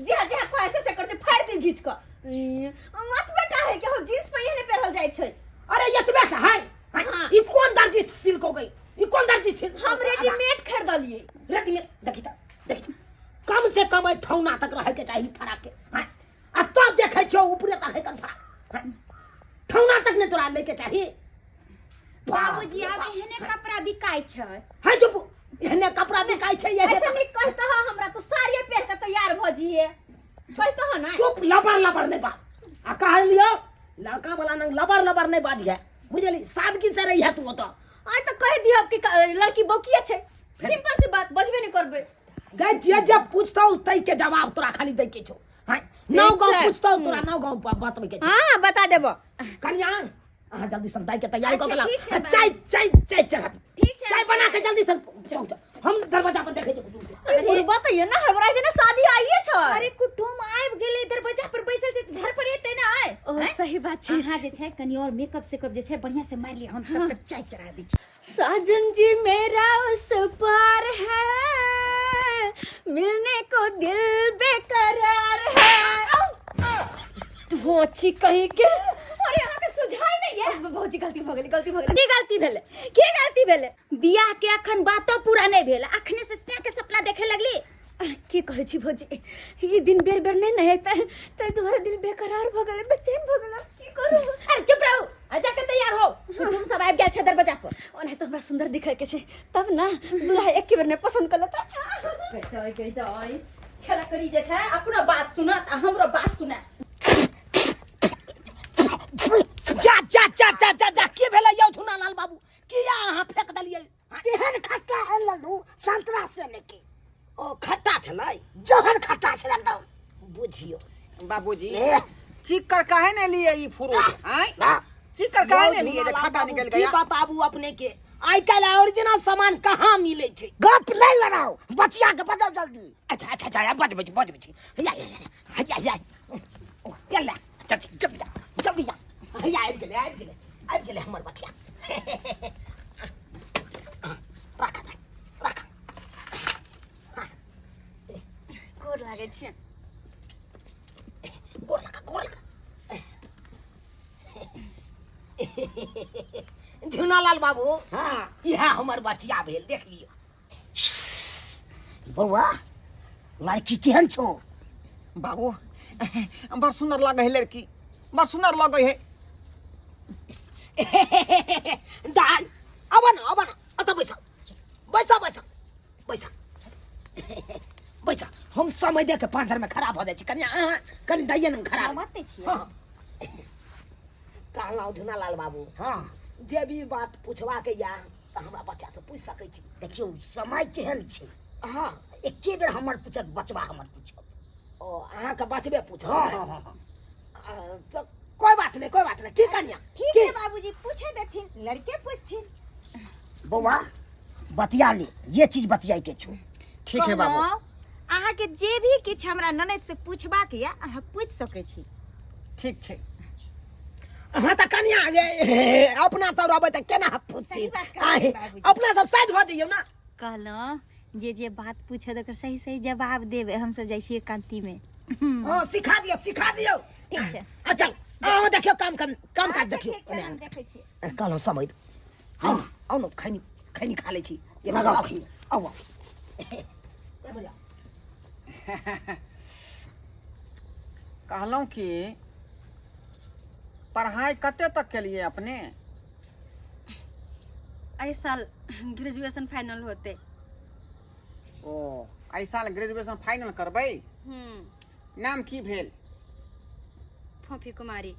जी जी जी को ऐसे से कर छै फाड़ दे घीच क मत बेटा है कि हम जींस पहिने पहिरल जाइ छै अरे एतबे टा है हाँ, ई कोन दर्जी सिल्क हो गई ई कोन दर्जी सिल्क हम रेडीमेड खरीदलिए रेडीमेड देखी त देखी त। कम से कम एहि ठौना तक रहे के चाही फराक के हाँ, आ तब देखै छियौ ऊपरे तक है कन फराक हाँ, ठौना तक नहीं तोरा लेके चाही बाबूजी आब एहने कपड़ा बिकाइ छै है चुप एहने कपड़ा बिकाइ छै एहने ऐसे नहीं कहता है हमरा तू साड़िए पहन के तैयार भ जिए कहता है ना चुप लबर लबर नहीं बाज आ कहलियो लड़का वाला नंग लबर लबर नहीं बाज है बुझली सादगी से रही है तू ओतऽ आइ तऽ कहि दिहब कि लड़की बौकिए छै सिंपल सी बात बजबे नहीं करबे गै जे जे पूछतौ तै के जवाब तोरा खाली दै के छौ हाँ नौ गाँव छै। पूछतौ तोरा नौ गाँव बतबै के छौ हाँ बता देबो कनिया अहाँ जल्दी सन दाई के तैयारी कऽ के अच्छा, लाउ ठीक छै, आ, चाय चाय चाय चढ़ा ठीक छै, चाय बना के जल्दी सन पहुँच हम दरवाजा पर देखै छी कुटुम के। अरे बताइए ना हमरा जेना शादी आइए छै अरे कुटुम आबि गेलै दरवाजा पर बैसल छै तऽ घर पर एतै ने आय ओ सही बात छै अहाँ जे छै कनि और मेकअप सेकअप जे छै बढ़िया से मारि लिअ हम तब तक चाय चढ़ा दै छी साजन जी मेरा उस पार है मिलने को दिल बेकरार है भोची कहीं के। अरे अहाँ के सुझाई नहीं है। भौजी गलती भऽ गेलै, गलती भऽ गेलै। की गलती भेलै? की गलती भेलै? बियाह के अखन बातो पूरा नहीं भेल, अखने से स्नेह के सपना देखे लगली। की कहै छी भौजी, ई दिन बेर बेर नहि ने हेतै, ताहि दुआरे दिल बेकरार भऽ गेलै, बेचैन भऽ गेलै। की करू? अरे चुप रहू आ जाके तैयार हो, कुटुम सब आबि गेल छै दरवाजा पर। ओना तऽ हमरा सुंदर दिखै के छै तब ने दूल्हा एके बेर नहि पसंद कर लेता। गई गई खेला करी जे छै, अपनो बात सुनत आ हमरो बात सुनत। जा जा जा जा जा जा, की भेलै यौ झुनालाल बाबू? किया अहाँ फेंक देलियै? तेहन खट्टा आनि लेलहुँ संतरा से लेके। ओ खट्टा छलै? जहर खट्टा छलै एकदम। बुझियौ बाबूजी, ए। चीक कर काहे ने लिए ई फ्रूट? आय ना। चीक कर काहे यौ ने लिए जे झुनालाल खट्टा बाबू, निकल की गया? बताबू अपने के, आइ काल्हि ओरिजिनल सामान कहाँ मिलै छै। गप नहीं लड़ाओ, बचिया के बजाओ जल्दी। अच्छा अच्छा अच्छा, बजबै छी बजबै छी। हैया हैया हैया हैया हैया, ला, जल्दी जल्दी जा, जल्दी जा। हैया आबि गेलै आबि गेलै आबि गेलै हमर बचिया। राख राख। गोर लागै छियै। गोर लगा गोर लगा। झुनालाल बाबू, हाँ, इएह हमर बचिया भेल, देख लियौ। बौआ लड़की केहन छौ? बाबू बड़ सुंदर लगे है लड़की, बड़ सुंदर लगे है। दाइ आब न आब न, अतऽ बैसा बैसा बैसा बैसा बैसा। हम समय दे के पाँचर में खड़ा भऽ जाइ छी। कनि अहाँ कनि दैये ने खड़ा। मत छियै। हाँ। कहलहुँ झुनालाल बाबू, हाँ, जे भी बात पूछबाके या तऽ हमरा बच्चा से पूछि सकै छी। देखियौ समय केहन छै। हाँ, एके बेर हमर पूछत बचबा, हमर पूछत। ओ अहाँके बचबे पूछत? हाँ हाँ हाँ हाँ। तऽ कोइ बात नहि, कोइ बात नहि। की कनिया? ठीक की? छै बाबूजी, पूछे देथिन, लड़के पूछथिन। बौआ बतिया ले जे चीज बतियाई के छौ। ठीक है बाबू। कहलहुँ, अहाँके जे भी किछु हमरा ननद से पूछबाक यऽ अहाँ पूछि सकै छी। ठीक छै। अहाँ तऽ कनिया गे, अपना सब रहबै तऽ केना पूछथिन? सही बात कहलियै बाबूजी। अपना सब साइड भऽ जइयौ ने। कहलहुँ जे जे बात पूछत ओकर सही सही जवाब देबै। हमसब जाइ छियै कांतिमे। हाँ सिखा दियौ सिखा दियौ। ठीक छै। आ चल अहाँ देखियौ काम काम काम काज अच्छा, देखियौ। ठीक छै, हम देखै छियै। कहलहुँ समय हँ, आउ ने खैनी खैनी खा लै छी। लगाउ। आउ आउ। कहलहुँ कि पढ़ाई कते तक केलिए अपने? एहि साल ग्रेजुएशन फाइनल होते। ओ एहि साल ग्रेजुएशन फाइनल करबै? नाम की भेल? फोफी कुमारी।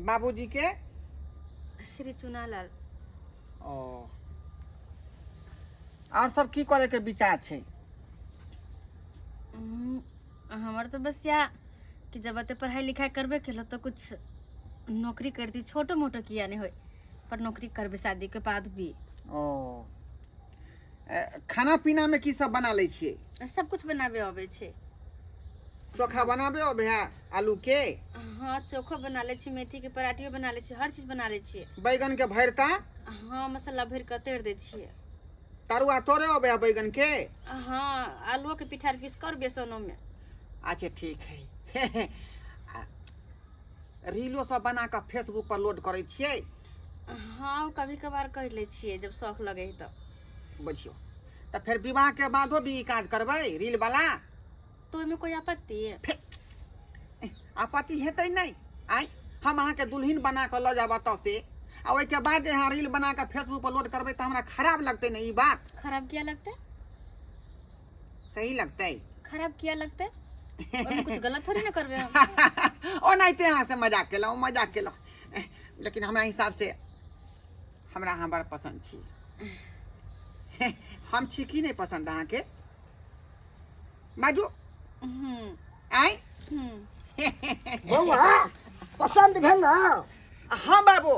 बाबूजी के? श्री चुनालाल। ओ और सब की करे के विचार छै? हमर तो बस या कि जब एते पढ़ाई लिखाई करबे केलो तो कुछ नौकरी करती, छोटो मोटो किया नहीं होय पर नौकरी करबे शादी के बाद भी। ओ खाना पीना में की सब बना लै छियै? सब कुछ बनाबे अबै छै। चोखा बनाबे अबै है आलू के? हाँ चोखो बना लै छी, मेथी के पराठियो बना लै छी, हर चीज बना लै छियै। बैगन के भरता? हाँ मसाला भरि के तोड़ि दै छियै। तरुआ तोड़े अबै है बैगन के? हाँ आलुओ के पिठार पीस कर बेसनो में। अच्छा ठीक है। रीलो सब बना कऽ फेसबुक पर लोड करै छियै? हाँ कभी कभार कर लै छियै जब शौक लगे है तब। बुझियौ तऽ फेर विवाह के बादो भी ई काज करबै रील वाला? तो ओहिमे कोई आपत्ति? आपत्ति हेतै नहि। आइ हम अहाँके दुल्हिन बना कऽ लऽ जायब एतऽ से, आ ओहिके बाद जे अहाँ रील बना कऽ फेसबुक पर लोड करबै तऽ हमरा खराब लगतै ने ई बात। खराब किया लगतै? सही लगतै। खराब किया लगतै? ओहिमे कुछ गलत थोड़ी ना करबै हम। ओनाहिते अहाँ से मजाक केलहुँ मजाक केलहुँ, लेकिन हमरा हिसाब से हमरा अहाँ बड़ पसन्द छी। हम छी की नहि पसन्द अहाँके? बाजू। आइ बौआ पसन्द भेल ना? हाँ बाबू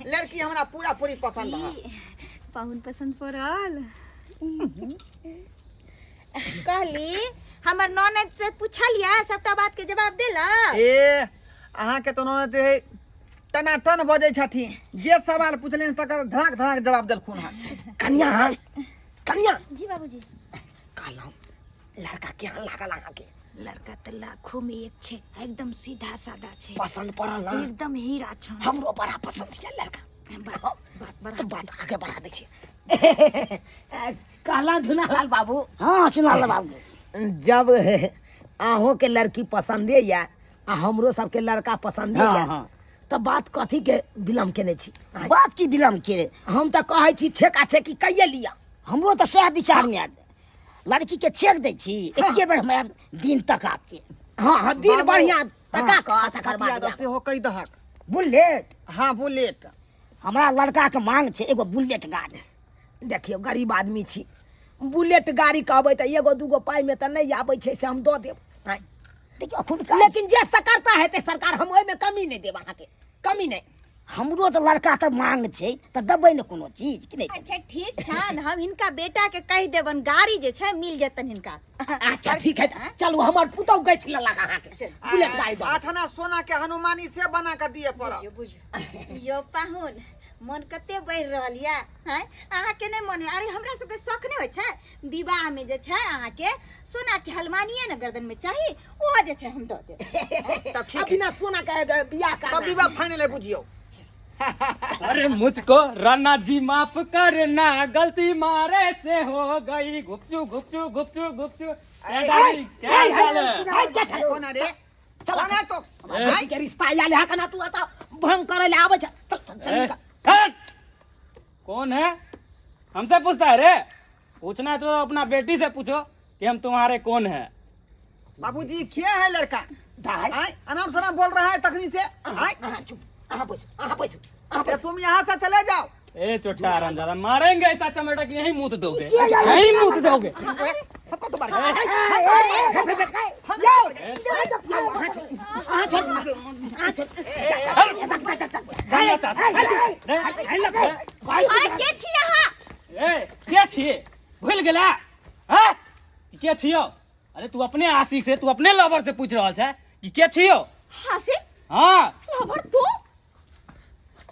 लड़की हमरा पूरा पूरी पसंद है। पाहुन पसंद पड़ल? कहली हमर ननद से पूछलियै सबटा बात के जवाब देलक? ए अहाँके तऽ ननद जे है टनाटन बजै छथिन, जे सवाल पूछलियनि तकर धड़ाक धड़ाक जवाब देलखुन हँ। कनिया कनिया। जी बाबूजी। कहलहुँ लड़का केहन लागल अहाँके? लड़का तऽ लाखों में एक छै, एकदम सीधा सादा छै। पसंद पड़ल ना? एकदम हीरा छै। हमरो बड़ा पसंद ये लड़का। बात बात बढ़ा। तो बात आगे बढ़ा दै छियै। कहला झुनालाल बाबू। हाँ चुनालाल बाबू, जब अहूँ के लड़की पसंदे या आ हमरो सबके लड़का पसंदे हाँ, या हाँ। तऽ बात कथी के विलम्ब केने छी? बात की विलम्ब के? हम तऽ कहै छी छेका छेकी कैये लिअ। हमरो तऽ सएह विचार में आयल, लड़की के चेक दै छी एके बेर हमरा दिन तक आपके। हाँ हाँ, दिन बाबू, बढ़िया तका कऽ तकर खटिया बाद दऽ सेहो कहि दहक। बुलेट? हाँ बुलेट। हमरा लड़का के मांग छै एगो बुलेट गाड़ी। देखियौ गरीब आदमी छी, बुलेट गाड़ी कहबै तऽ एगो दूगो पाइमे तऽ नहि आबै छै, से हम दऽ देब। आँय। देखियौ अखुनका, लेकिन जे सकरता हेतै सरकार, हम ओहिमे कमी नहि देब अहाँके, कमी नहि। हमरो तऽ लड़का तऽ मांग छै तऽ देबै ने कोनो चीज कि नहि? अच्छा ठीक छनि, हम हिनका बेटा के कहि देबनि, गाड़ी जे छै मिल जेतनि हिनका। अच्छा ठीक है, चलू हमर पुतहु गछि लेलक अहाँके बुलेट गाड़ी दऽ। आठना सोना के हनुमानी से बना के दिए पड़त। बुझियौ बुझियौ यौ पाहुन, मन कते बढ़ि रहल यऽ हैं? अहाँके नहि मन है? अरे हमरा सबके शौक नहि होइ छै विवाह में जे छै अहाँके सोना के हलमानिए ने गर्दन में चाही, ओहो जे छै हम दऽ देब। तब ठीक आ बिना सोना के बियाह तब करना। विवाह फाइनल है बुझियौ। अरे मुझको राणा जी माफ करना, गलती मारे से हो गई, गुपचू गुपचू गुपचू गुपचू। क्या गाड़ी, क्या हाल है? कोना रे, कौन है तो? भाई के रिश्ता आयल है कना, तू एतऽ भंग करे ले आबै छै। चल चल चल ए, निकल। हट! कौन है हमसे पूछता है रे? पूछना है तो अपना बेटी से पूछो कि हम तुम्हारे कौन है। बाबूजी क्या है लड़का? दाई। आय अनाम शनाम बोल रहा है तखनी से। आय अहाँ चुप, अहाँ बैसू, अहाँ बैसू, अहाँ ए, बैसू। तुम यहाँ से चले जाओ। ए चोटा आरामजादा, मारेंगे ऐसा चमेटा कि यहीं मुत दोगे, यहीं मुत दोगे। हमको तो मार। अरे के छी अहाँ? ए के छिए, भूल गेला हैं के छियो? अरे तू अपने आशिक से, तू अपने लवर से पूछ रहल छै कि के छियो? आशिक? हाँ। लवर तू?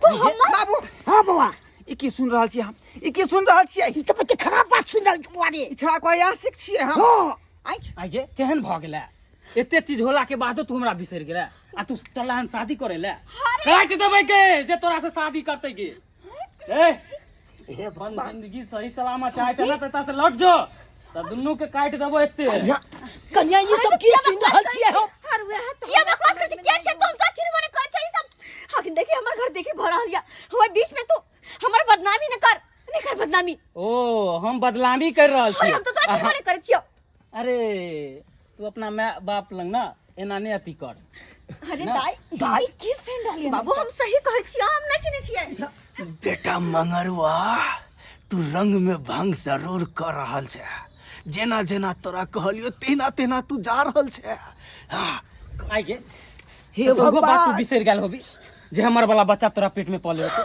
तू हमर? बाबू। हाँ बौआ। ई की सुन रहल छी हम? ई की सुन रहल छियै? ई तऽ बच्चे खराब बात सुनि रहल छी बौआ रे। ई छड़ा कहै आशिक छियै हम। हाँ। आइ आगे केहन भऽ गेलै? एते चीज होला के बादो तू हमरा बिसरि गेलै आ तू चलला हन शादी करे ले। काटि देबै के जे तोरा से शादी करतै के। ए हे अपन जिंदगी सही सलामत चाहे छै ना त एतऽ से लौट जो, त दुन्नू के काटि देबो एते। कन्या ई सब की सुनि रहल छियै हम? अरे वएह तऽ किया बकवास करै छी? किया छै तुम सब छिनबो करै छै ई सब? हकिन देखी हमर घर देखी भऽ रहल या ओहि बीच में तू हमर बदनामी न कर, नहीं कर बदनामी। ओ हम बदनामी कर रहल अरे छी? हम तो तोरा छिनबो नहीं करै छियौ। अरे तू अपना माय बाप लग ना एना नहीं अथी कर। अरे दाई दाई की सुनि रहलियै? बाबू हम सही कहै छियौ, हम नहि चिन्है छियै। बेटा मंगरुआ, तू रंग में भंग जरूर कर रहल छै, जेना जेना तोरा कहलियो तेना तेना तू जा रहल छै। हाँ। आइ गे हे तो बात तू भगवान, बिसरि गेल होबी जे हमर वाला बच्चा तोरा पेट में पले होतो।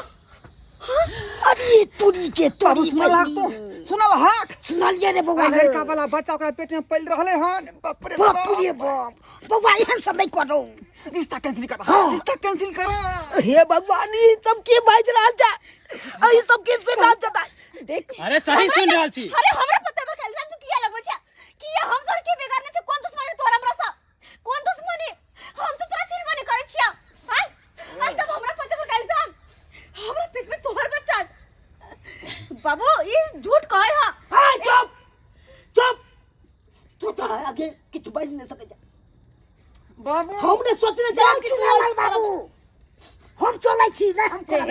अरे तोरी के बाबू तोरी सुनल हक तू? सुनल हक? सुनलियै रे बौआ आ रे। लड़का वाला बच्चा ओकरा पेट में पलि रहलै हन। बाप रे बाप रे बाप, बौआ एहन सब नहि करू। रिश्ता कैंसिल कर, हाँ। रिश्ता कैंसिल कर। हे भगवान, ई सब के बाजि रहल छै? ई सब के सुनि रहल छै? देख। अरे सही सुनि रहल छी। अरे हमरा पता बा इल्जाम तू किया लगबै छै? किया हम तोर के बेगाने छै? कोन दुश्मनी तोर हमरा सँ? कोन दुश्मनी? हम तो तोरा चिन्हबो नहि करै छियौ। आय आय तब हमरा पता पर इल्जाम, हमरा पेट में तोहर बच्चा। बाबू ई झूठ कहै ह। हाय चुप चुप, तू तो आगे किछु बाजि नहि सकै छै। बाबू हम नहि सोचने जाउ छलियै कि चुनालाल बाबू, हम चलै छी। नहि हम कोना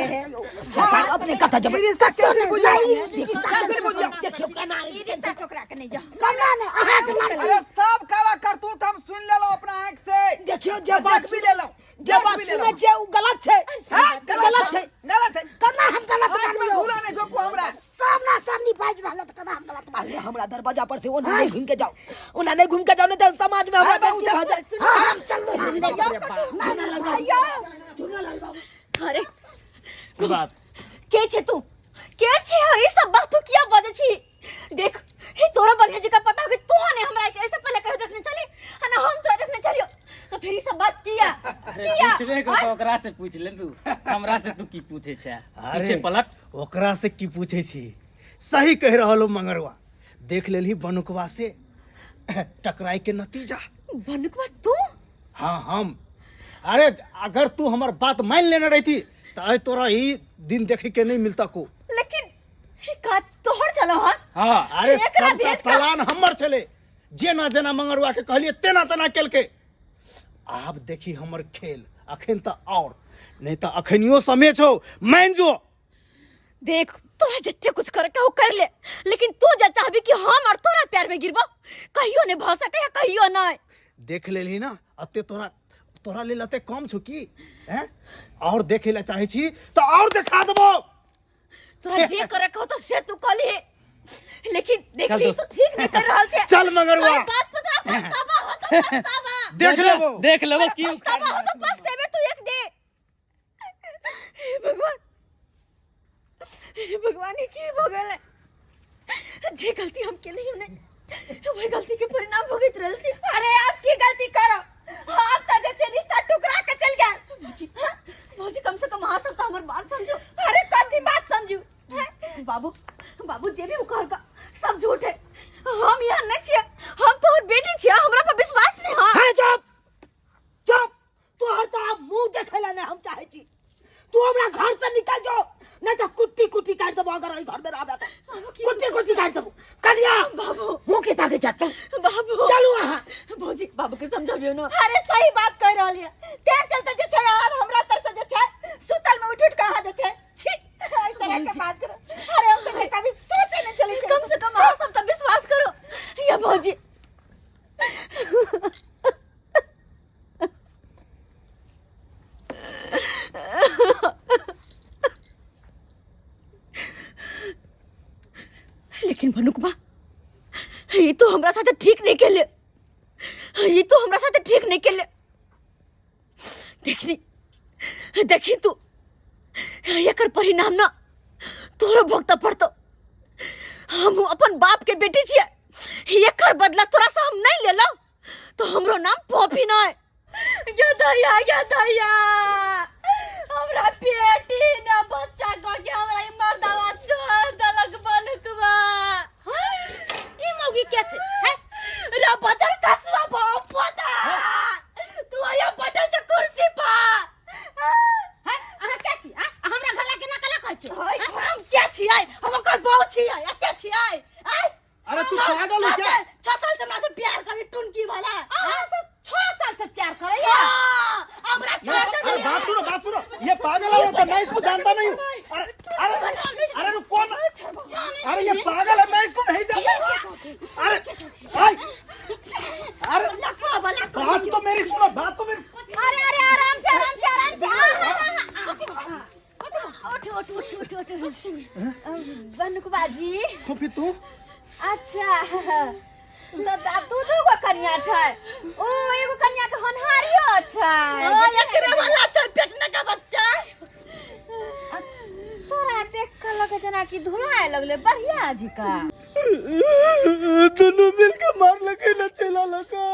सरकार अपने कतऽ जेबै? ई रिश्ता कैंसिल बुझियौ, रिश्ता कैंसिल बुझियौ। देखियौ केना ई रिश्ता ठोकरा के नहि जा। केना नहि अहाँके लड़की। अरे सब काला करतूत हम सुन लेलहुँ अपना आँखि से। देखियौ जे बात देख भी लेलहुँ, जे बात देख भी सुनै लेलहुँ। छियै ओ गलत छै। हाँ, गलत छै। गलत छै। केना हम गलत आँखि में मानलियौ? धूला नहि झोंकू हमरा। सामना सामनी बाजि रहल तऽ केना हम गलत अरे मानलियौ? हमरा दरवाजा पर से ओना नहि घुमि के जाओ, ओना नहि घुमि के जाओ, नहि तऽ समाज में हमरा अरे बाबू, बेइज्जती भऽ जायत। हाँ, हम चललहुँ, हम नहि बाप रे बाप। अरे की बात? के छे तू? के छे? ई सब बात तू किया बजै छी? देख हे तोरा बढ़िया जगह पता हो कि तू ने हमरा ऐसे पहले कहियो देखने चली आ ना हम तोरा देखने चलियो, तो फिर ई सब बात किया अरे किया? पूछबे को तो ओकरा से पूछ ले तू, हमरा से तू की पूछे छै? पीछे पलट। ओकरा से की पूछे छी? सही कहि रहल हो मंगरुआ, देख लेलही बनुकवा से टकराई के नतीजा। बनुकवा तू? हाँ हम। अरे अगर तू हमर बात मान लेने रही तो आज तोरा ई दिन देखे के नहीं मिलता को। लेकिन ई काज तोहर चलो। हां हाँ। अरे एकरा सबका भेज का- प्लान हमर छले, जेना जेना मंगरुआ के कहलिए तेना तेना केलके। आब देखी हमर खेल, अखन त और नहीं त अखनियो समय छौ, मान जो। देख तोरा जते कुछ करे के हो कर ले, लेकिन तू जे चाहबी कि हम और तोरा प्यार में गिरबो कहियो नहीं भ सके, कहियो नहीं। देख लेलही ना अते तोरा तोरा लेल अते कम छौ की हैं? और देखे ला चाहे छी तो और देखा देबो। तोरा जे करे के हो तो से तू कर ले, लेकिन देख चल ली दोस्त। तू ठीक नहीं कर रहल छे। चल मगरुआ। ओए बात पर तोरा पछतावा हो तो पछतावा। देख लेबो। देख लेबो की पछतावा हो तो पछतेबे तू एक दे। हे भगवान, हे भगवान, ई की भऽ गेलै? जे गलती हम केलियै ने वही गलती के परिणाम भुगत रहल छी। अरे अब की गलती करो, हम तऽ जे छै रिश्ता टुकरा के चल गेल। भौजी, हाँ? भौजी कम से कम अहाँ सब तऽ हमर बात समझो। अरे कथी बात समझू? हैं? बाबू, बाबू जे भी ओ कहलका सब झूठ है। हम यहाँ नहीं छियै, हम तोहर बेटी छियै, हमरा पर विश्वास नहीं है। है चुप चुप, तोहर तऽ आब मुंह देखै ला नहि हम चाहै छी। तू हमरा घर से निकल जो, नहीं तो कुट्टी कुट्टी काट देबो। अगर एहि घर में रहबे तो कुट्टी कुट्टी काट देबो। कनिया बाबू मुंह के ताके जा तू। बाबू चलू अहाँ। भौजी बाबू के समझाबियो ना। अरे सही बात कह रहल है, ते चलते जे छै और हमरा तरफ से जे छै सुतल में उठ उठ के अहाँ जे छै छी एहि तरह के बात करो। अरे हम तो कभी सोचे नहीं चली, कम से कम अहाँ सब तो विश्वास करो। या भौजी लेकिन भनुकबा ये तो हमरा साथे ठीक नहीं केले, ये तो हमरा साथे ठीक नहीं केले। देखनी देखी तू एकर परिणाम ना तोरो भोगता पड़तो। हम अपन बाप के बेटी छियै, एकर बदला तोरा से हम नहीं लेलो तो हमरो नाम पॉपी ना है। गे दैया, गे दैया, हमरा बेटी ना बच्चा कह के हमरा ई मर्दावा छोड़ देलक बनुकबा। ई मौगी के छै? हैं? रे बचल कसवा बाप पोता, तू आया बैठल छ कुर्सी पर। हैं? अहाँ के छी? हैं? हमरा घर ला केना केना कहै छी? हाय, हम के छियै? हम ओकर बहू छियै। आ के छियै? आय अरे तू पागल हो क्या? 6 साल से हमरा से प्यार करे टुनकी वाला। अहाँ से 6 साल से प्यार करैया? हाँ, हमरा छोड़ दे। अरे बात सुनो, बात सुनो, ये पागल औरत है, मैं इसको जानता नहीं हूँ। अरे अरे अरे रुको ना, अरे ये पागल है, मैं इसको नहीं जानता। अरे आई, अरे बात तो मेरी सुनो, बात तो मेरी। अरे अरे आराम से, आराम से, आराम से। उठ उठ उठ उठ उठ उठ। बनुकबा जी। खुफी तू? अच्छा तो अब दू दू गो कन्या छै। ओ एगो कन्या के होनहारियो छै। ओ एकरे वाला छै पेटना का बच्चा। तोरा देख के लगे जेना कि धुलाए लगले बढ़िया झिका। दोनों मिल के मार लगे ना चला लगा।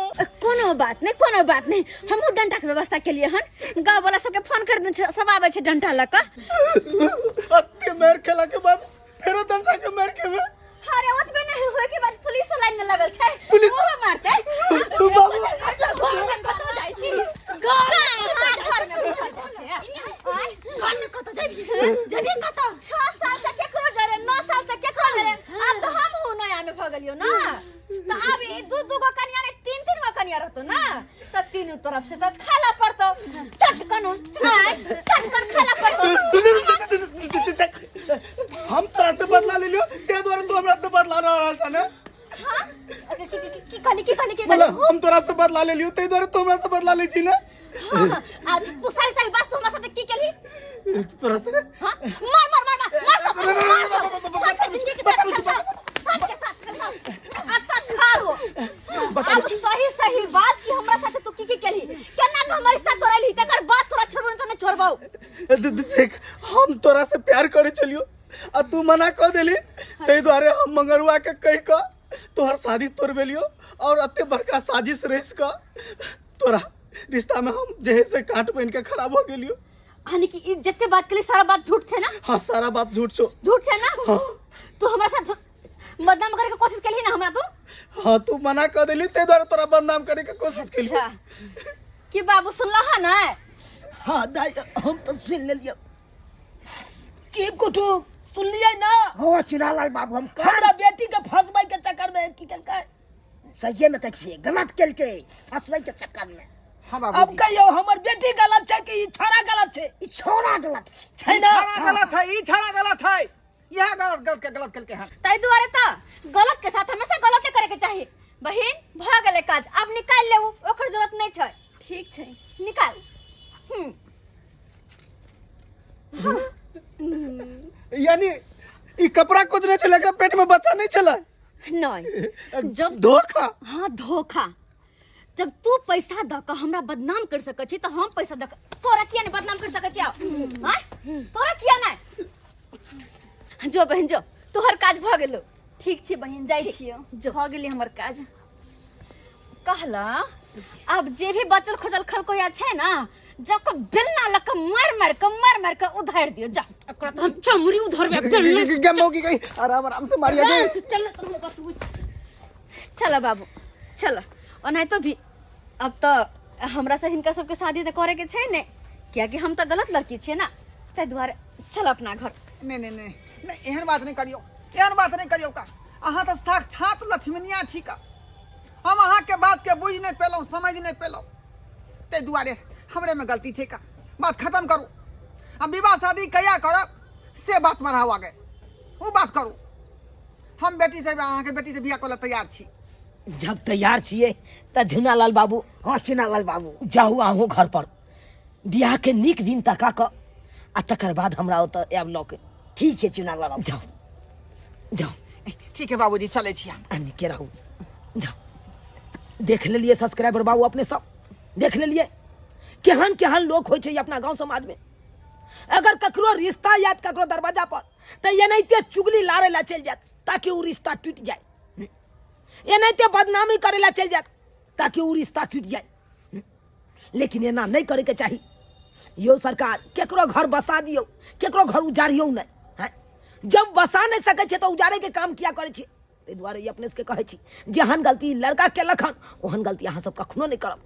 कोनो बात नहीं, कोनो बात नहीं, हमहूँ डंडा के व्यवस्था के लिए हन। गाँव वाला सबके फोन कर देने छै, सब आबै छै डंडा लऽ कऽ। अत्ते मार खेला के बाद फेरो डंडा के मार खेबे? अरे ओतबे नहीं होय के बाद पुलिस लाइन में लगल छै। पुलिस? ओहो मारतै। तू बाबू। घर में कतौ जाइ छी? घर में, घर में बैठल जाइ छै। घर में कतौ जाइ छी? जबी कतौ? 6 साल से केकरो जरे, 9 साल से केकरो जरे। आब तो हम हूँ नया में भऽ गेलियो ना। तो आब ई दू दू गो कनिया नहीं, तीन तीन गो कनिया रहतो ना। तो तीनों तरफ से तो खाला पड़तो। चटकन आय, चटकन खाला पड़तो। हम तोरा से बदला ले लियो, ते द्वारा तू हमरा से बदला रहल छ ने? हाँ? की कहली, की कहली, की कहली? मतलब हम तोरा से बदला ले लियो, ते द्वारा तू हमरा से बदला ले छी ने? हाँ, आ तू सही सही बात तू हमरा साथे की केली? तोरा से? हाँ? मार मार मार मार मार सब, मार सब, सबके जिंदगी के साथ खेलता, सबके साथ खेलता। अच्छा खार हो। अब सही सही बात की हमरा साथे तू की की केली? केना के हमर हिस्सा तोड़ैली? तकर बाद तोरा छोड़बो नहीं तो नहीं छोड़बौ। देख, हम तोरा से प्यार करे चलियो आ तू मना कर देली, तै दुआरे हम मंगरुआ के कह के तोहर शादी तोड़बेलियो और अते बड़का साजिश रच के तोरा रिश्ता में हम जे है से काट बन के खराब हो गेलियो। यानी कि ई जते बात केली सारा बात झूठ थे ना? हाँ, सारा बात झूठ छो। झूठ थे ना? हाँ। तू हमरा साथ बदनाम करे के कोशिश केली ना हमरा तू? हाँ तू मना कर देली ताहि दुआरे तोरा बदनाम करे के कोशिश केली। अच्छा की बाबू सुनला है ना? हाँ दाई, हम तो सुन लेलियै। की कुटुम सुनलियै ना? हो चुनालाल बाबू, हम हमरा बेटी के फंसबै के चक्कर में की केलकै? सहिए में कहै छियै, गलत केलकै फंसबै के चक्कर में। हाँ बाबू, अब कहियो हमर बेटी गलत छै कि ई छोरा गलत छै? ई छोरा गलत छै। छै ना? छाड़ा गलत है, ई छाड़ा गलत है, यह गलत गलत के गलत केलकै हन। ताहि दुआरे तऽ गलत के साथ हमेशा गलते करे के चाही। बहिन भऽ गेलै काज, आब निकालि लेबू, ओकर जरूरत नहि छै। ठीक छै, निकाल। यानी ई कपड़ा कुछ नहीं छलै, एकरा पेट में बच्चा नहीं छलै? नहीं, जब धोखा। हाँ धोखा। जब तू पैसा दऽ कऽ हमरा बदनाम कर सकै छी तऽ हम पैसा दऽ कऽ तोरा किया नहि बदनाम कर सकै छी? आँय, तोरा किया नहि? जो बहिन जो, तोहर काज भऽ गेलो। ठीक छै बहिन, जाइ छियौ, जो। भऽ गेलै हमर काज। कहला आब जे भी बचल खोचल खलकोया छै ना, जा कऽ बेलना लऽ कऽ मारि मारि कऽ मारि मारि कऽ उधारि दियौ। जा ओकरा तऽ हम चमड़ी उधरबै बेलना। गे मौगी गई, आराम आराम से मारिया गई। चल बतबू। चलो बाबू चलो। ओनाहितो भी अब तऽ हमरा से हिनका सबके शादी तऽ करे के छै ने, कियाकि हम तऽ गलत लड़की छियै ना, ताहि दुआरे चल अपना घर। नहीं नहीं नहीं नहीं, एहन बात नहीं करियो, एहन बात नहीं करियो का। अहाँ तऽ साक्षात लक्ष्मीनिया छी का। हम अहाँ के बात के बुझि नहीं पेलहुँ, समझ नहीं पेलहुँ, ताहि दुआरे हमरे में गलती छै का। बात खत्म करू, हम विवाह शादी कहिया करब से बात बढ़ाओ आगे, ओ बात करू। हम बेटी से, अहाँ के बेटी से बियाह करऽ तैयार छी। जब तैयार छियै तऽ झुनालाल बाबू। हाँ चुनालाल बाबू, जाउ अहूँ घर पर बियाह के नीक दिन तका कऽ आ तकर बाद हमरा ओतऽ आयब लऽ के। ठीक छै चुनालाल बाबू। जाउ जाउ। ठीक है बाबूजी, चलै छी हम। आ नीके रहू, जाउ। देख लेलियै सब्सक्राइबर बाबू, अपने सब देख लेलियै केहन केहन लोक होइ छै अपना गाँव समाज में। अगर ककरो रिश्ता आयत ककरो दरवाजा पर तऽ एनाहिते चुगली लाड़े ला चलि जायत ताकि ओ रिश्ता टूटि जाय, एनाहिते बदनामी करे ला चलि जायत ताकि ओ रिश्ता टूटि जाय। लेकिन एना नहि करैके चाही यौ सरकार। केकरो घर बसा दियौ, केकरो घर उजाड़ियौ नहि। हैं, जब बसा नहि सकै छै तऽ उजाड़ैके काम किया करै छै? ताहि दुआरे ई अपने सबके कहै छी, जेहन गलती लड़का केलक हन ओहन गलती अहाँ सब कखनो नहि करब।